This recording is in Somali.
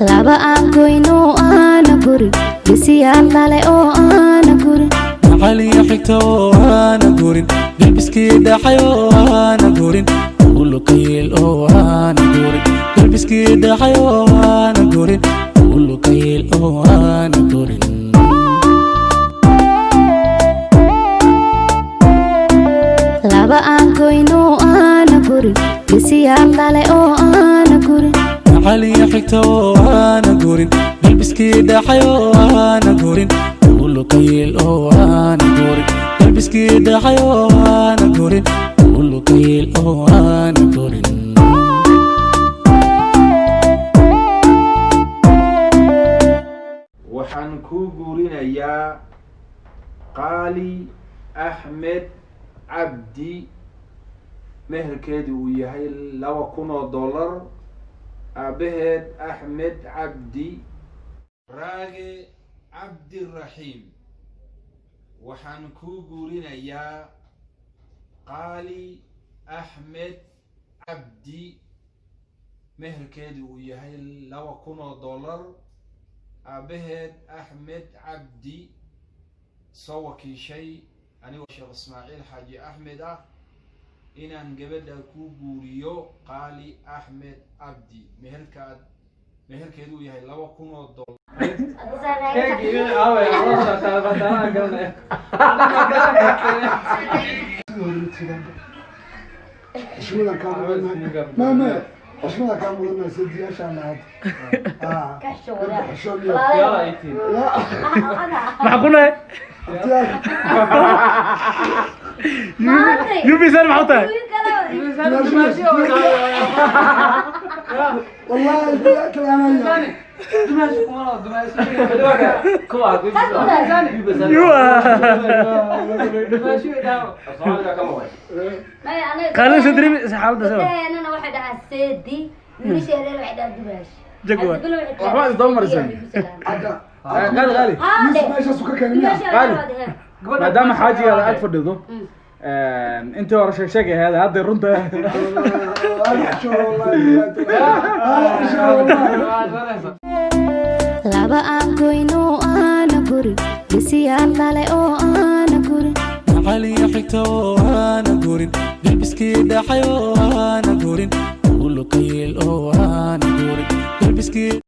Laba aan goyno aana gurin, gesiyaal dhale oo aana gurin. Macaliyo xigta oo aana gurin, galbiskii dhaxay oo aana gurin, ulukayel oo aana gurin, galbiskii dhaxay oo aana gurin, ulukayel oo aana gurin. Laba aan goyno aana gurin, gesiyaal dhale oo aana gurin. Macaliyo xigta oo aana gurin, galbiskii dhaxay oo aana gurin, ulukayel oo aana gurin, galbiskii dhaxay oo aana gurin, ulukayel oo aana gurin. Waxaan kuu guurinayaa Qaali Axmed Cabdi, meherkeedu uu yahay $2,000, aabaheed Axmed Cabdi Raage Cabdiraxiim. Waxaan kuu guurinayaa Qaali Axmed Cabdi, meherkeedu uu yahay $2,000, aabaheed Axmed Cabdi, soo wakiishay anigoo Sheekh Ismaaciil Xaaji Axmed ah inaan gabadha ku guuriyo Qaali Axmed Cabdi, meherka aad meherkeedu uu yahay $2,000. Xushmadan kaa mudannahay, maame, xushmadan kaa mudannahay, sadiyaashaan lahayd. Maxaa ku nahay UBSN? Maxaa u tahay? Wallahi kalaanaya. Qaalin soo dareemi xaaladda soo. Waxay dhahaa seedi, wiilasha yaryar waxay dhahaa dumaash. Jagwar. Waxba isdaba marisan. Hadda Qaali, qaali. Yusuf meeshaasu ka keenay miya? Qaali, maadaama xaajigaada aad fadhido, intii hore sheeg sheeg ahayd, hadda runta. Ana xishooda wallahi, ana xishooda wallahi. Laba aan goyno aana gurin, gesiyaal dhale oo aana gurin. Macaliyo xigta oo aana gurin, galbiskii dhaxay oo aana gurin, ulukayel oo aana gurin, galbiskii